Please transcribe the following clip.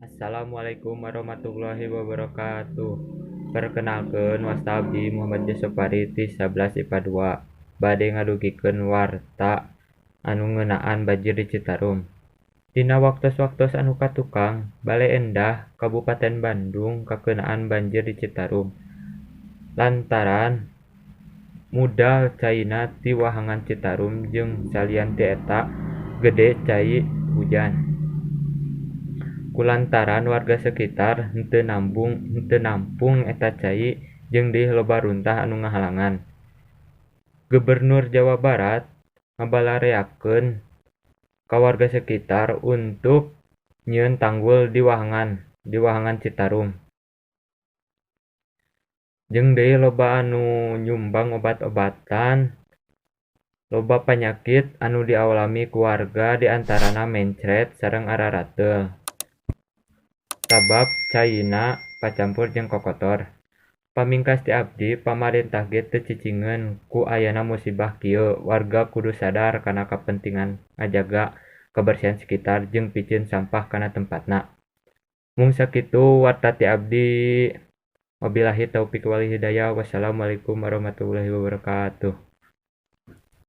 Assalamualaikum warahmatullahi wabarakatuh. Perkenalkeun, wasta abdi Muhammad Yusufari ti 11 IPA 2, bade ngadugikeun warta anu ngeunaan banjir di Citarum. Dina waktos-waktos anu katukang, Baleendah, Kabupaten Bandung kakeunaan banjir di Citarum lantaran mudal caina ti wahangan Citarum jeung salian ti eta gede cai hujan. Kulantaran warga sekitar henteu nampung eta cai jeung deui loba runtah anu ngahalangan. Gubernur Jawa Barat ngabalareakeun ka warga sekitar untuk nyieun tanggul di wahangan Citarum. Jeung deui loba anu nyumbang obat-obatan, loba panyakit anu dialami ku warga di antarana mencret sareng ararateul. Sabab caina pacampur jeung kokotor. Pamingkas ti abdi, pamarentah ge teu cicingeun ku ayana musibah kieu, warga kudu sadar kana kapentingan ngajaga kabersihan sekitar jeung piceun sampah kana tempatna. Mung sakitu warta ti abdi. Wabillahi taufik wal hidayah. Wassalamualaikum warahmatullahi wabarakatuh.